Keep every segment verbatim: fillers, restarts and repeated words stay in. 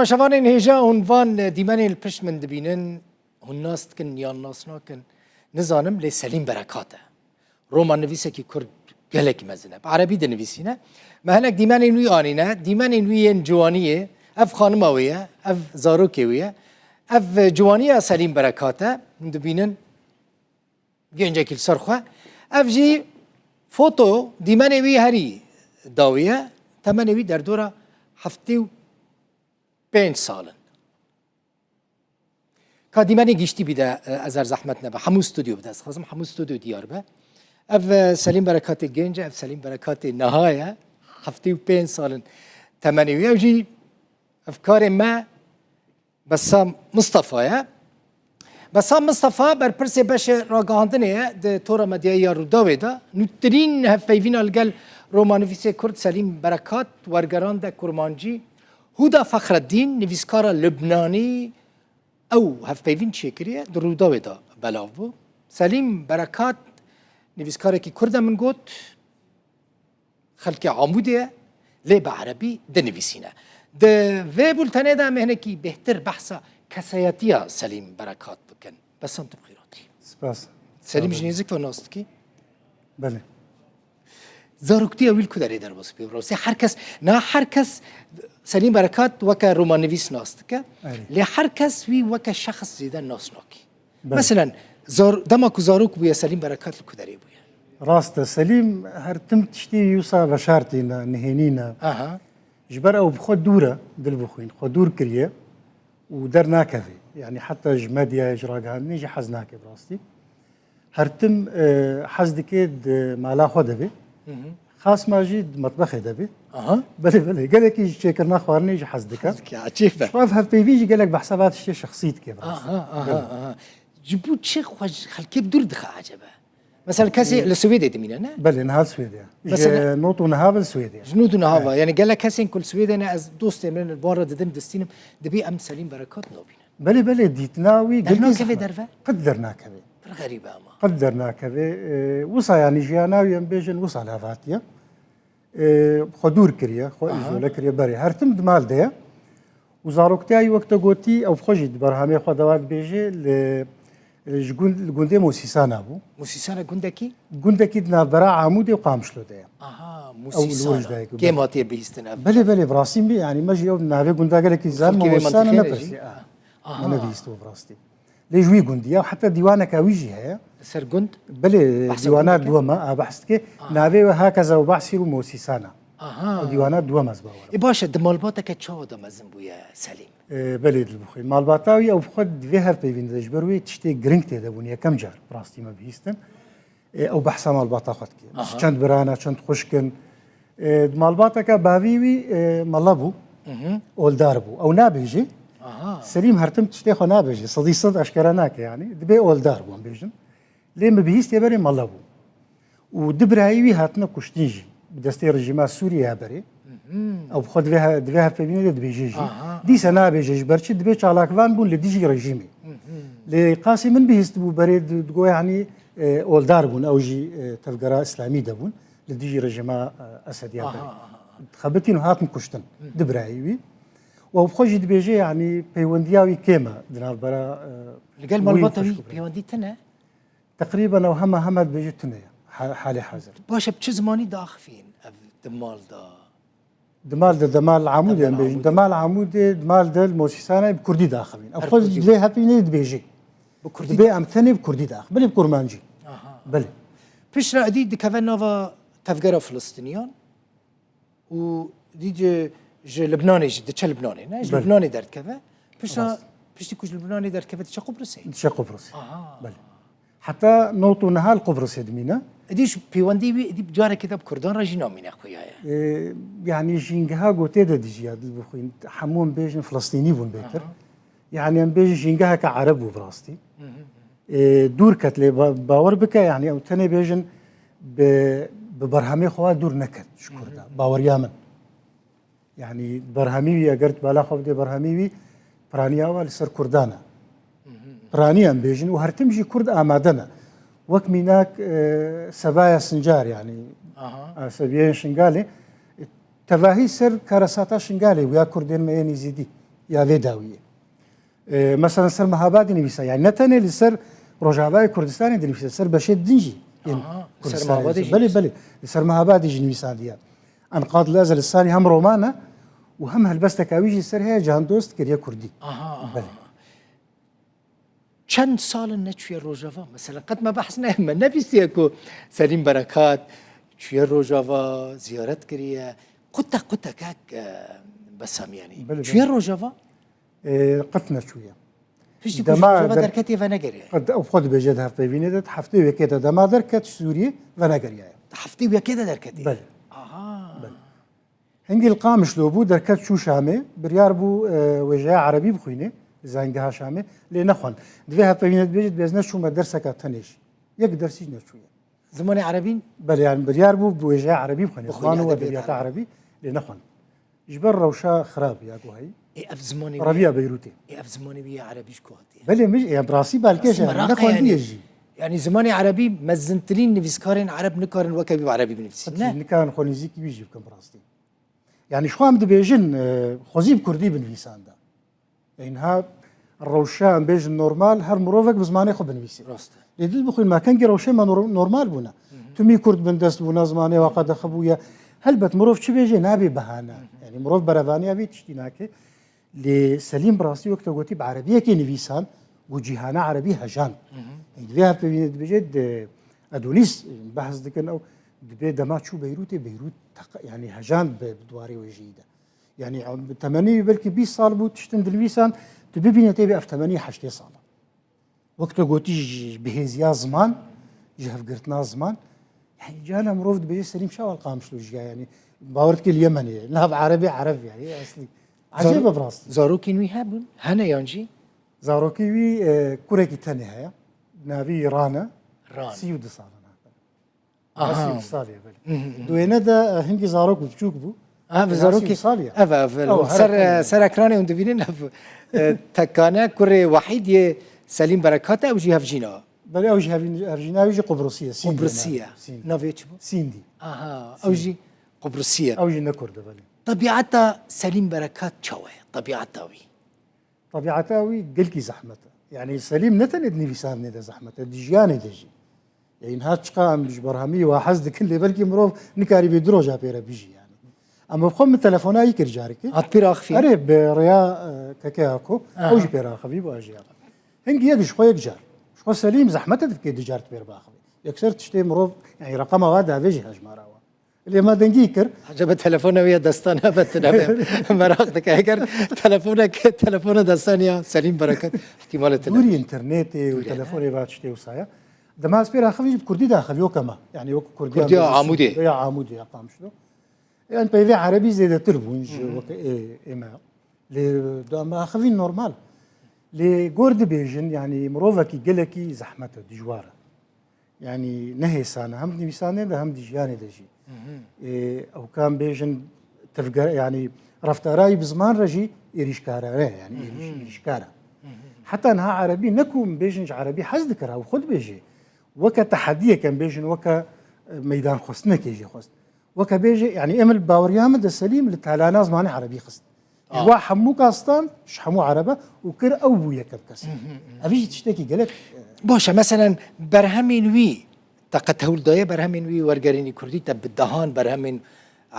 Şevanên hêja hûn van dîmenên li pişt min dibînin, hûn nas dikin yan nas nakin, nizanim, lê Selîm Berekat e. Romannivîsekî kurd gelekî mezin e. Bi erebî dinivîsîne. Me hinek dîmenên wî anîne. Dîmenên wî yên ciwaniyê, ev xanima wê ye, ev zarokê wî ye. Ev ciwaniya Selîm Berekat e. Hûn dibînin gencekî li ser xwe. Ev jî foto, dîmenê wî herî dawî ye. Temenê wî derdora heftê û pênc sal in. Ka dîmenê giştî bî de, e, ez her zehmet nebe. Hemû stûdyo bide. Ez dixwazim hemû stûdyo diyar be. Ev, e, Selîm Berekatê genc e, ev Selîm Berekatê niha ye. Heftê û pênc sal in temenê wî. Ew jî hevkarê me Bessam Mistefa ye. Bessam Mistefa berpirsê beşê ragihandinê ye di Tora Medyayî ya Rûdawê de. Nûtirîn hevpeyvîna li gel romanivîsê kurd Selîm Berekat, wergerandek kurmancî Huda Fexreddîn, nivîskara Libnanî, ew hevpeyvîn çêkiriye, di Rûdawê de belav bû. Selîm Berekat nivîskarekî kurd e, min got, xelkê Amûdê ye, lê bi erebî dinivîsîne. Di vê bultenê de em ê hinekî bêhtir behsa kesayetiya Selîm Berekat bikin. Bessam, tu bi xêr hatî. Spas. Selîm ji nêzik ve nas dikî? Belê. Zaroktiya wî li ku derê derbas bû? Rastî her kes, na her kes Selîm Berekat weke romannivîs nas dike. Erê. Lê her kes wî weke şexs zêde nas nakî. Belê. Meselen, zar-, dema ku zarok bûye, Selîm Berekat li ku derê bûye? Rast e, Selîm her tim tiştê wî wisa veşartî ne, nihênî ne. Aha. Ji ber ew bi xwe dûr e, dil bixwîn, xwe dûr kiriye û dernakeve. Yanî heta ji medyayê, ji ragihandinê jî hez nake bi rastî. Her tim, e, hez dike di mala xwe de be. Hı hı. Xasma jî di metbexê de be. Aha. Belê, belê. Gelekî ji çêkirina xwarinê jî hez dike. Hez dike, ecêb e. Ji xwe ev hevpeyvî jî gelek behsa va tiştê şexsî dike bi rastî. Aha, aha, belê, aha. Ji bo çi xwe ji xelkê bi dûr dixe ecebe? Mesela kesê, e, li Swêdê dimîne, ne? Belê, niha li Swêdê ye. Mesela ji not û niha ve li Swêdê ye. Ji not û niha ve. Evet. Yani gelek kesên ku li Swêdê ne, ez dostê min li wan re didim, distînim, dibê em Selîm Berekat nabînin. Belê, belê, dîtina wî gelî zehmet. Dernakeve derve? Qet dernakeve. Pir xerîb e ama. Qet dernakeve. E, wisa, yanî jiyana wî, em bêjin, wisa li hev hatiye. E, xwe dûr kiriye, xwe, aha, îzole kiriye berê. Her tim di mal de ye. Û zaroktiya wî, wek te gotî, ew bi xwe jî di berhamê xwe de wa dibêje, li, li ji gund, li gundê Mosîsana bû. Mosîsana gundekî? Gundekî di navbera Amûdê û Qamişlo de ye. Aha, Mosîsana. Ew li wir ji dayik bû. Kêm hatiye bihîstin ev? Belê, belê, bi rastî min, yanî me jî ew navê gunda gelekî zan, Mosîsana nepirsî. Aha. Me nebihîst bi rastî. Lê ji wî gundî ye, heta dîwaneka wî jî heye. Li ser gund? Belê, dîwana duwem e, a behs dike. Aha. Navê wê Hakeza û Behsîr û Mosîsana. Aha. Ew dîwana duwem ez bawer im. Ê baş e, di malbateke çawa de mezin bûye Selîm? Ê, belê, dil bixwîn. Malbata wî ew bi xwe di vê hevpeyvînê de ji ber wê tiştê giring tê de bûn, yekem car, bi rastî me bihîstin. Ê, ew behsa malbata xwe dike. Aha. Çend bira ne, çend xwişk in. Ê, di malbateke bavî wî, ê, mela bû. Mhm. Oldar bû. Ew nabêjî. Aha. Selîm her tim tiştê xwe nabêjî. Sedî sed eşkere nake yanî. Dibê oldar bû, em bêjin. Lê min bihîstiye berê mela bû. Û du birayê wî hatine kuştin jî. Bi destê rejîma Sûriyê ya berê. Mhm. Ew bi xwe di vê he-, di vê hevpeyvînê de dibêje jî. Aha. Dîsa nabêje ji ber çi? Dibê çalakvan bûn li dijî rejîmê. Mhm. Lê qasî min bihîstibû berê di-, digo, yanî, e, oldar bûn. Ew jî, e, tevgera îslamî de bûn. Li dijî rejîma, e, Esediya berê. Aha, aha, aha. Xebitîn û hatin kuştin. Hı. Du birayê wî. Û ew bi xwe jî dibêje, yanî peywendiya wî kêm e di navbera, e, wî û xweşik û birayê. Li gel malbata wî peywendî tune? Teqrîben ew hema hema dibêje tune ye. Ha-, halê hazir. Baş e, bi çi zimanî diaxivîn ev di mal de? Di mal de, di mal Amûdê em bêjin. Di mal Amûdê, di mal de li Mosîsanayê bi kurdî diaxivîn. Ev xwe di vê hevpeyvînê dibêje. Bi kurdî. Dibê em tenê bi kurdî diaxivin. Belê bi kurmancî. Aha. Belê. Piştre êdî dikeve nava tevgera Filistiniyan û dî ji, ji Libnanê jî, diçe Libnanê, ne? Ji Libnanê derdikeve. Piştre, piştî ku ji Libnanê derdikeve, diçe Qubrisê. Diçe Qubrisê. Aha. Belê. Heta not û niha li Qubrisê dimîne. Êdî ji pêwendî wî êdî carekê de bi kurdan re jî namîne xuya ye. Ee, yanî jîngeha gotê de dijiya, dil bixwîn. Hemû em bêjin Filistînî bûn bêtir. Aha. Yanî em bêjin jîngeheke ereb bû bi rastî. Hı hı. Ee, dûr ket lê ba-, bawer bike, yanî ew tenê bêjin bi, bi berhemê xwe dûr neket ji kurda. Hı hı. Baweriya min. Yanî berhemî wî, eger tu bala xwe bidê berhemî wî, piraniya we li ser kurdan e. Hı hı. Piranî em bêjin û her tim jî kurd amade ne. Wek mînak, e, Sebaya Sincar, yanî, aha, e, Sebiyeyên Şingalê, e, tevahî ser karesata Şingalê bû ya kurdên me yên Êzîdî. ya vê dawiyê. E, mesela ser Mehabadê nivîsa, yani ne tenê li ser Rojavayê Kurdistanê dinivîse, ser beşê din jî yên Aha, ser Kurdistanê Mehabadê dinivîse. jî Belê, nivîse. Belê. Li ser Mehabadê jî nivîsandiye. Enqad li Ezel Sanî hem roman e û hem helbesteka wî jî ser heye, Can Dost kiriye Kurdî. Aha, aha. Belê. Çend sal in neçûye Rojava? Mesela qet me behs ne, me nebîstiye ku Selîm Berekat çûye Rojava, ziyaret kiriye. Qutek qutek hek, e, Besam yani. Belê, Çûye belê. Rojava? E, qet neçûye. Piştî ku Dema ji Rojava der- derketiye venegeriye. Qet ew xwe dibêje di hevpeyvînê de, di heftê û yekê de dema derket ji Sûriyê venegeriyaye. Di heftê û yekê de derketiye? Belê. Aha. Belê. Hingî li Qamişlo bû, derket çû Şamê, biryar bû, e, wêjeya erebî bixwîne, li Zangeha Şamê, lê nexwend. Divê hevpeyvîne dibêjit, bêzne çûme derseka tenê jî. Yek dersî jî neçûye. Zimanê erebî? Belê, yani biryar bû bi wêjeya erebî bixwîne. Bixwîne, Ziman û edebiyata edebiyata erebî, lê nexwend. Ji ber rewşa xirab ya ku heyî. Ê, ev zimanê wî Reviya Beyrûtê. Ê, ev zimanê wî ya erebî ji ku hatiye? Belê, min, ya bi rastî belkêş Rastî yani, meraq e nexwendiye yani. jî. Yani zimanê erebî mezintirîn nivîskarên ereb nikarin weke wî bi erebî binivîsin, Qet ne? Jî nikarin xwe nêzîkî wî jî bikin bi rastî. Yani ji xwe em dibêjin, e, xwezî bi kurdî binivîsanda. Ên ha rewşa em bêjin normal, her mirovek bi zimanê xwe binivîse. Rast e. Lê dil bixwîn, me kengî rewşê me nor-, normal bûne. Hı hı. Tumî kurd bindest bûne, zimanê we qedexe bûye. Helbet mirov çi bêje nabe behane. Hı hı. Yani mirov berevaniya vê tiştî nake. Lê Selîm bi rastî wek te gotî bi erebiyekê nivîsan, ku cîhana erebî hejand. Hı hı. Yani divê hevpeyvînê dibêje, di Adonis behs dikin ew, dibê dema çû Beyrûtê, Beyrût teq-, yani hejand bi, bi di warê wêjeyî de. Yani, em, temenî wî belkî bîst sal bû, tiştin dinivîsan, tu bibîne tê bi ev temenî heştê sal e. Wek tu gotî, ji, ji bihêziya ziman, ji hevgirtina ziman. Yani, cana mirov dibêje Selîm çawa li Qamişlo jiya, yani, bawer dike li Yemenê ye. Nav erebê ereb, yani, eslî. Ecêb e bi rastî. Zarokên wî hebûn? Hene yan jî? Zarokî wî, e, kurekî tenê heye. Navî Ran e. Ran. Sî û du sal e. Aha. Sî salî ye, belê. Hı hı hı. Di wêne de, e, hingî zarok bû, biçûk bû. Ha, bi Êna zarokî, sî salî ye. Ev, ev, ev. Ew, ser, her e, ekranê. Ser ekranê hûn dibînin, ev, e, Tekane, kurê Wehîd yê Selîm Berekat e, ew jî hevjîna. Belê, ew jî hevîn-, hevjîna wî jî Qubrisî ye, Sîndî ye Qubrisî navê. Ye. Sîndî. Navê çi bû? Sîndî. Aha, ew Sîndî. Jî Qubrisî ye. Ew jî ne kurd e, belê. Tebiata Selîm Berekat çawa ye? Tebiata wî? Tebiata wî gelkî zehmet e. Yani Selîm ne tenê di nivîsandinê de zehmet e, di jiyanê de jî. Yani ha çiqa em ji berhemî wa hez dikin, lê belkî mirov nikarî bê du roja pê re bijî yani. Em bi xwe min telefona wî kir carekê. Hat pê re axivî? Erê, bi rêya, e, keke Ako, Aha. ew jî pê re axivî bû, ez jî ya. Hingî yek ji xwe yek car. Ji xwe Selîm zehmet e dibikê du car tu pê re biaxivî. Yekser tiştê mirov, yani reqema wa davê jî hejmara wa. Lê me dengî kir. Ecebe telefona wî ya destan hebe tune be. Meraq dike. Eger telefonek, telefona destan ya Selîm Berekat, ihtimalê tune. Dûrî internetê û Dûrî, telefonê he. Va tiştê wisa ye. Dema ez pê re axivî jî bi kurdî de axivî, weke me. Yani wek kurdiya Kurdiya mezin Amûdê. Ya Amûdê ya Qamişlo. Yani peyvê erebî zêdetir bûn ji Hı hı. weke ê, ê me. Lê dema axivî normal. Lê gor dibêjin, yani mirovekî gelekî zehmet e, dijwar e. Yani ne hêsan e, hem di nivîsandinê de hem di jiyanê de jî. Hı hı. Ê, ew kam bêjin tevger, yani reftara wî bi ziman re jî êrîşkarane, yani Hı hı. êrîş-, êrîşkar e. Hı hı. Heta niha erebî, ne ku em bêjin ji erebî hez dikir, ew xwe dibêje. Weke tehediyek em bêjin, weke, e, meydanxwestinekê jê xwest. Weke bêje, yani em li baweriya min de Selîm li talana zimanê erebî xist. Ji Ah. wa hemû kastan, ji hemû erebe û kir ew bû yekem kes. Hı hı hı. Ev jî tiştekî gelek, e, Baş e, meselen berhemên wî, te qet hewl daye berhemên wî wergerînî kurdî, te bi dehan berhemên,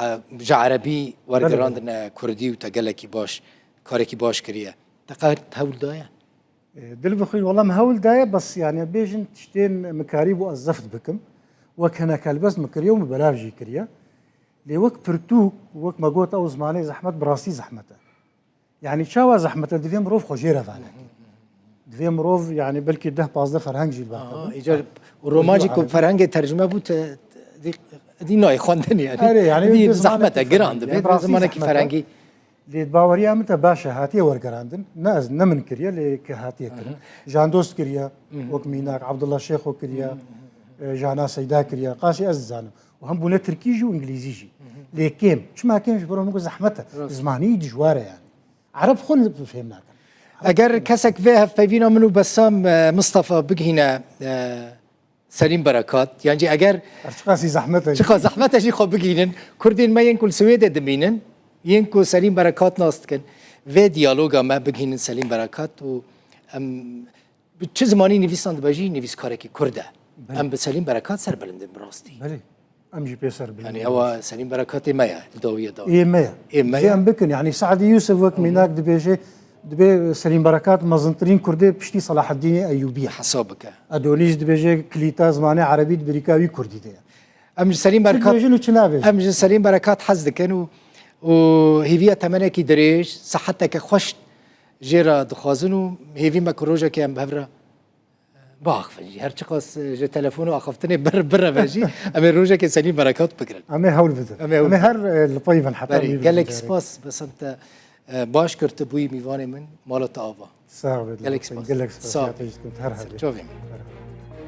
e, ji erebî Belê, belê. wergerandine kurdî û te gelekî baş, karekî baş kiriye. Te qet hewl daye? E, dil bixwîn, wela min hewl daye, bes, yani, bêjin tiştên min karîbû ez zeft bikim. Wek hinek helbest min kiriye û min belav jî kiriye. Lê wek pirtûk, wek me got, ew zimanê zehmet, bi rastî zehmet e. Yani çawa zehmet e? Divê mirov xwe jê re vaneke. Divê mirov, yani belkî deh pazdeh ferheng jî li ber Aha, kevin. Îcar roman jî ku Erebî. Ferhengê tercüme bû, te, te, dî, dî nayê xwendin yani. Erê, yani Dî bir zahmet e, zahmet giran ferhengî, dibe, yani bir zahmet zamanek zahmet e. Ferhengî. Lê baweriya min te baş e, hatiye wergerandin. Ne ez, ne min kiriye, lê ke hatiye kirin. Hı hı. Jan Dost kiriye, Hı hı. wek mînak, Abdullah Şêxo kiriye, Hı hı. e, Jana Seyda kiriye. Qasî ez dizanim. Û hem bûne tirkî jî û îngilîzî jî. Hı hı. Lê kêm. Çima kêm? Ji bo min ku zehmet e. Rast. Zimanî dijwar e yani. Ereb xwe fêm nakin. Eger kesek vê hevpeyvîna min û Bessam, e, Mistefa bigihîne, e, Selîm Berekat, yan jî eger Her çiqasî zehmet e. Çiqa zehmet e jî xwe bigihînin. Kurdên me yên ku li Swêdê dimînin, yên ku Selîm Berekat nas dikin. Vê diyaloga me bigihînin Selîm Berekat û em bi çi zimanî nivîsan dibe jî nivîskarekî Kurd e. Belê. Em bi Selîm Berekat serbilind in bi rastî. Belê. Em jî pê serbilind Yani in. Ewa Selîm Berekat ê me ye, li dawî ye dawî. Ê me ye. Ê me Jê ye. Em bikin, yani Saadî Yusuf wek mînak dibêje, dibê Selîm Berekat mezintirîn Kurdê piştî Selahaddînê Eyyûbî ye. Hesab bike. Edonî jî dibêje kilîta zimanê erebî di birîka wî Kurdî de ye. Em ji Selîm Çi Berekat dibêjin û çi nabêjin? Em ji Selîm Berekat hez dikin û û hêviya temenekî dirêj, siheteke xweş jê re dixwazin û hêvî me ku rojekê em bi hev re biaxivin jî. Her çiqas ji telefon û axaftinê bir bireve jî, em ê rojekê Selîm Berekat bigirin. Em ê hewl bidin. Em ê hewl Em ê her e, li pey bin heta Berî, wî gelek bidin. Spas, Besem, te e, baş kir, tu bûyî mîvanê min, mala te ava. Sağ ol. Gelek spas. Gelek spas. Sağ ol. Ya te jî dikim, her hebî. Çavê min.